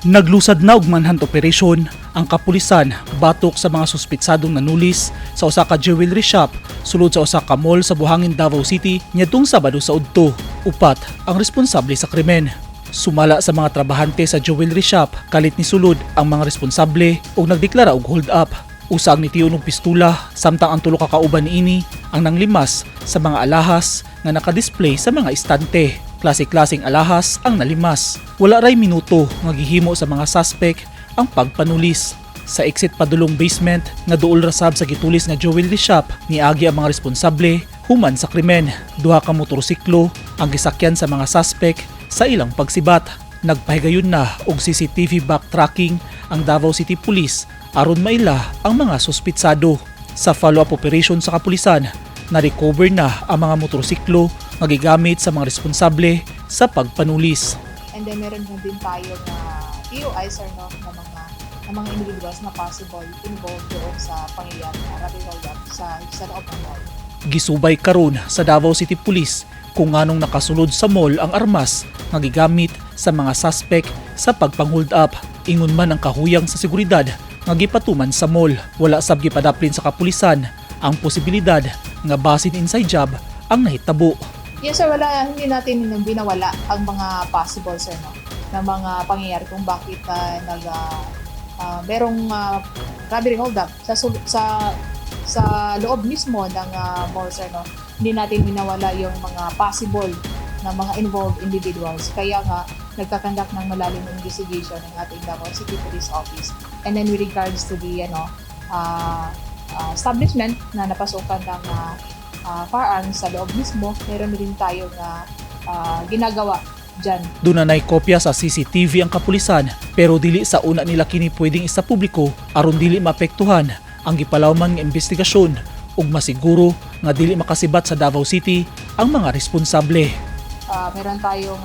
Naglusad na og manhunt operation ang kapulisan batok sa mga suspetsadong nanulis sa usa ka jewelry shop sulod sa usa ka mall sa Buhangin, Davao City niadtong Sabado sa udto. Upat ang responsable sa krimen. Sumala sa mga trabahante sa jewelry shop, kalit ni sulod ang mga responsable ug nagdeklara og hold up. Usa ang nitiyon og pistula, samtang ang tulo ka kauban niini ang nanglimas sa mga alahas nga nakadisplay sa mga istante. Klase-klaseng alahas ang nalimas. Wala ray minuto nga gihimo sa mga suspect ang pagpanulis. Sa exit padulong basement nga duol ra sab sa gitulis nga jewelry shop, niagi ang mga responsable human sa krimen. Duha ka motorsiklo ang gisakyan sa mga suspect sa ilang pagsibat. Nagpahigayon na og CCTV backtracking ang Davao City Police aron maila ang mga suspitsado. Sa follow-up operation sa kapulisan, na-recover na ang mga motorsiklo nga gigamit sa mga responsable sa pagpanulis. And then meron na din tayo na POI, sir, no, na mga individuals na possible involved doon sa pangyayari na robbery hold up sa loob ng mall. Gisubay karon sa Davao City Police kung nganong nakasulod sa mall ang armas nga gigamit sa mga suspect sa pagpang-hold up. Ingon man ang kahuyang sa seguridad nga gipatuman sa mall. Wala sab gipadaplin sa kapulisan ang posibilidad nga basin inside job ang nahitabo. Yes sir, wala, hindi natin binawala ang mga possible, sir, no, na mga pangyayari kung bakit merong robbery hold up sa loob mismo ng mall, sir, no. Hindi natin binawala yung mga possible na mga involved individuals. Kaya nga nagka-conduct ng malalim na investigation ng ating Davao City Police Office. And then with regards to the ano establishment na napasukan ng firearms sa loob mismo, meron rin tayong ginagawa dyan. Duna nay kopya sa CCTV ang kapulisan, pero dili sa una nila kini pwedeng isa publiko aron dili maapektuhan ang gipalawman nga investigasyon ug masiguro nga dili makasibat sa Davao City ang mga responsable. Meron tayong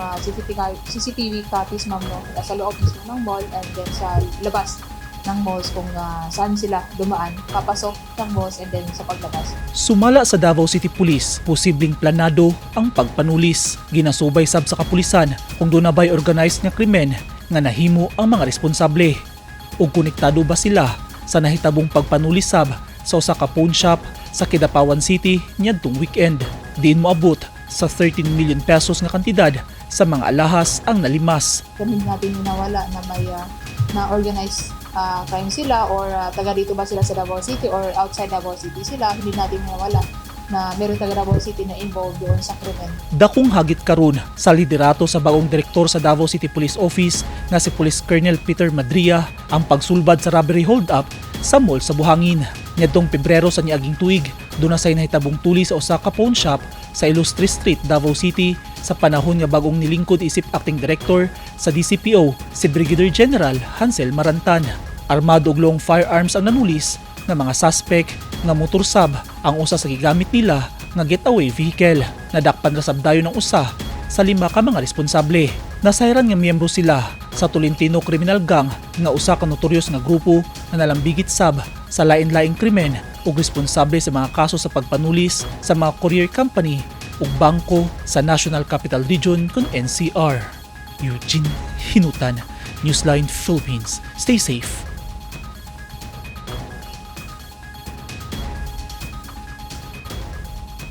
CCTV copies, ma'am, no, sa loob mismo ng mall and then sa labas ng malls kung saan sila dumaan, papasok ng malls and then sa paglabas. Sumala sa Davao City Police, posibleng planado ang pagpanulis. Ginasubay sab sa kapulisan kung duna ba'y organized nga krimen nga nahimo ang mga responsable. Ug konektado ba sila sa nahitabong pagpanulis sab sa usa ka pawn shop sa Kidapawan City niadtong weekend, diin moabot sa 13 million pesos nga kantidad sa mga alahas ang nalimas. Kung hindi natin minawala na may na organized crime sila or taga dito ba sila sa Davao City or outside Davao City sila, hindi natin minawala na meron taga Davao City na involved doon sa krimen. Dakong hagit karon sa liderato sa bagong direktor sa Davao City Police Office nga si Police Colonel Peter Madria ang pagsulbad sa robbery hold-up sa mall sa Buhangin. Niadtong Pebrero sa niaging tuig, duna say nahitabong tuli sa usa ka pawn shop sa Ilustre Street, Davao City sa panahon nga bagong nilingkod isip acting director sa DCPO si Brigadier General Hansel Marantan. Armado og long firearms ang nanulis nga mga suspect nga motor sab ang usa sa gigamit nila nga getaway vehicle. Nadakpan ra sab dayon ang usa sa lima ka mga responsable. Nasayran nga miyembro sila sa Tolentino Criminal Gang nga usa ka notorious nga grupo nga nalambigit sab sa lain-laing krimen ug responsable sa mga kaso sa pagpanulis sa mga courier company ug bangko sa National Capital Region kon NCR. Eugene Hinutan, Newsline Philippines. Stay safe.